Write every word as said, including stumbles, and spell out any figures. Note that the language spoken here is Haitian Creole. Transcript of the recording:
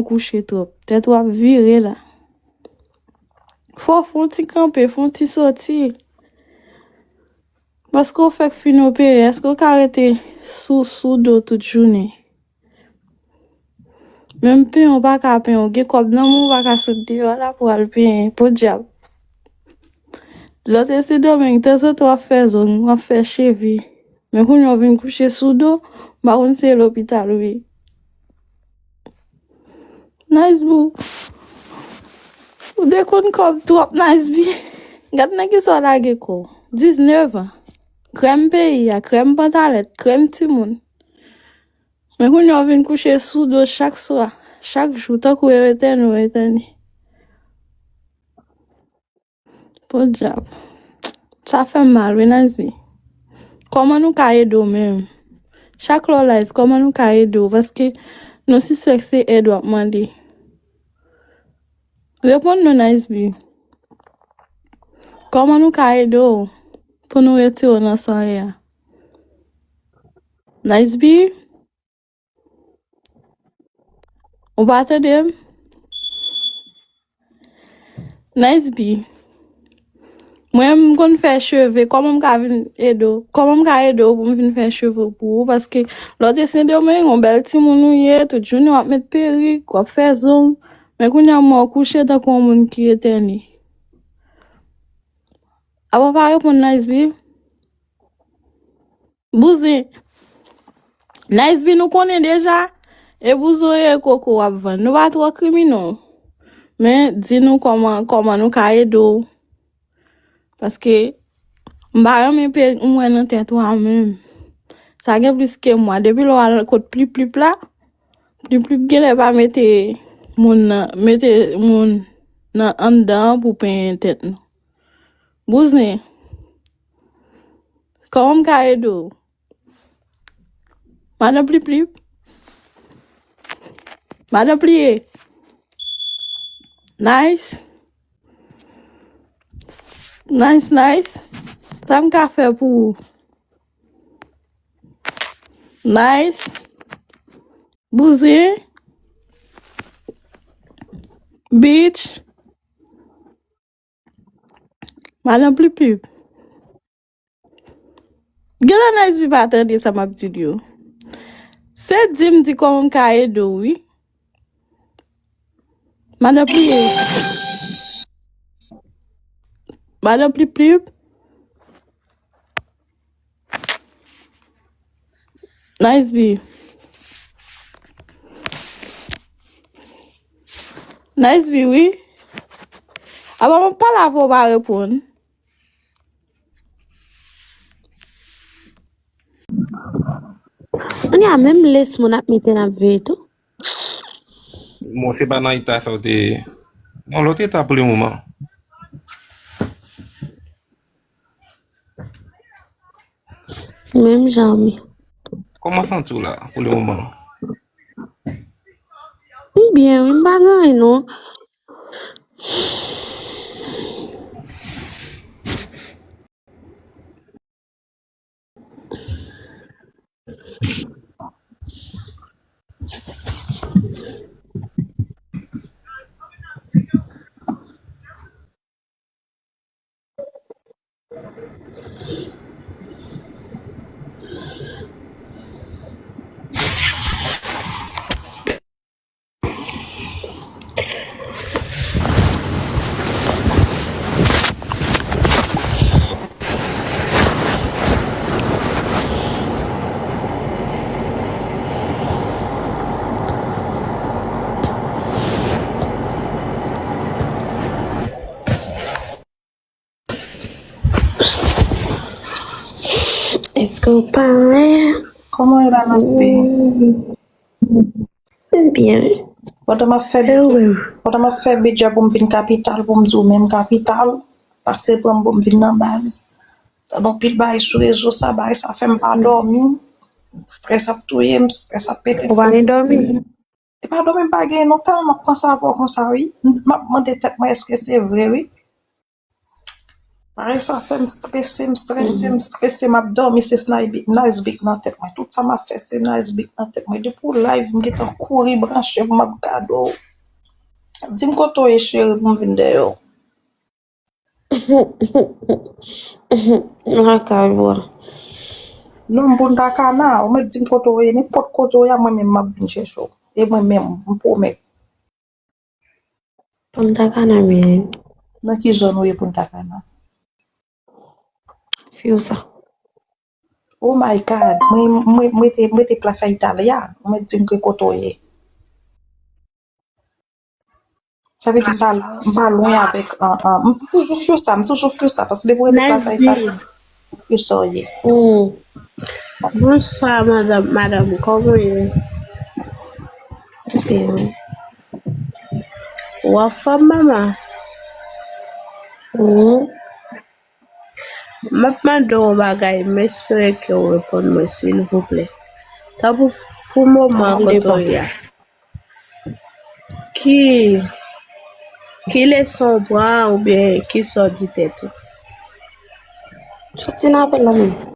kouche twòp. Tèt ou ap vire la. Fò w fè yon ti kanpe, fè yon ti soti. Paske w fèk fin opere, èske w ka rete sou, sou do tout jounen? Menm penyen w pa ka penyen, w gen kòb nan men w, w pa ka sot deyò la pou w al penyen. Podyab. Lòt e Sendomeng, tanzantan w ap fè zong, w ap fè cheve. Men kounye a w vin kouche sou do, m pa konn si se lopital ou ye. Nice boo. Ou te konn kòb twòp, Nice B. Gad nan kisa w lage kò w. Diznèf an. Krèm peyi a, krèm pantalèt, krèm timoun. Men kounye a w vin kouche sou do chak swa, chak jou, tankou yo etène, yo etène. Podyab. Sa fè m mal, wi, Nice B. Kòman nou ka ede w menm? Chak lè w live, kòman nou ka ede w? Paske nou sispèk se èd w ap mande. Reponn nou, Nice B. Kòman nou ka ede w pou nou retire w nan sware a? Nice B? Ou pa tande m? Nice B. Mwen, m konn fè cheve. Kòman m ka vin ede w? Kòman m ka ede w pou m vin fè cheve w pou ou? Paske lè w te Sendomeng, yon bèl timoun ou ye, tout jounen w ap met perik, w ap fè zong. Men kounye a, m wè w kouche tankou yon moun ki etène. Apa w pa reponn, Nice B? Bouzen. Nice B, nou konnen deja. E bouzen w ye, koko w ap vann. Nou pa twò kriminèl. Men, di nou kòman, kòman nou ka ede w. Paske, m pa renmen perik m wè nan tèt ou a menm. Sa gen plis ke mwa. Depi lè w al kot Plip Plip la, Plip Plip genlè pa mete moun nan, mete moun nan anndan an pou penyen tèt nou. Bouzen. Kòman m ka ede w? Madan Plip Plip? Madan Pliye? Nice. Nice, nice. Sa m ka fè pou ou? Nice. Bouzen. Bitch. Madan Plip Plip. Genlè Nice B pa tande sa m ap di l yo. Se di m di kòman m ka ede w, wi. Madan Pliye. Madan Plip Plip. Nice B. Nice B, wi. Apa m ap pale avè w, w pa reponn. Kounye a menm les moun ap mete n ap veye tou. Bon, se pa nan eta sa w te ye. Yon lòt eta pou le moman. Menm jan, wi. Kòman w santi w la, pou le moman? M byen, wi, m pa gen anyen, non. Èske w pare? Kòman w ye la, Naspi? M byen. Pandan m ap fè, pandan m ap fè bidjè pou m vin kapital, pou m di w menm kapital, pase pran m pou m vin nan baz. Tande anpil bagay sou rezo sa, bagay sa fè m pa dòmi. Strès ap touye m, strès ap pete. Ou pa gen dòmi? E pa dòmi m pa gen non, tèlman m ap panse avè w konsa, wi. M di, m ap mande tèt mwen, èske se vre, wi? Bagay sa fè m strese, m strese, m strese, m ap dòmi, se Nice Big nan tèt mwen. Tout sa m ap fè, se Nice Big nan tèt mwen. Depi w live, m gentan kouri branche pou m ap gade w. Di m kote w ye, cheri, pou m vin dèyè w. Lakay ou a. Lòm Punta Cana, ou mèt di m kote w ye, nenpòt kote w ye, mwen menm m ap vin chèche w. E mwen menm, m pwomèt. Punta Cana, men. Nan ki zòn ou ye Punta Cana? Fiusa. Oh my God, mwen, mwen, mwen te, mwen te Plaza Italia, ou mèt di m ki kote w ye. Sa vle di m pa, m pa lwen avèk, an, an, m toujou Fiusa, m toujou Fiusa, paske depi w rete Plaza Italia, Fiusa w ye. Mm. Bonswa, madanm, madanm, kòman w ye? Byen. W anfòm, manman? Mm. M ap mande w yon bagay, m espere ke w reponn mwen, silvouplè. Tanpri, pou moman kote w ye a, ki, ki leson w pran oubyen ki sa w di tèt ou? Soti nan apèl la menm.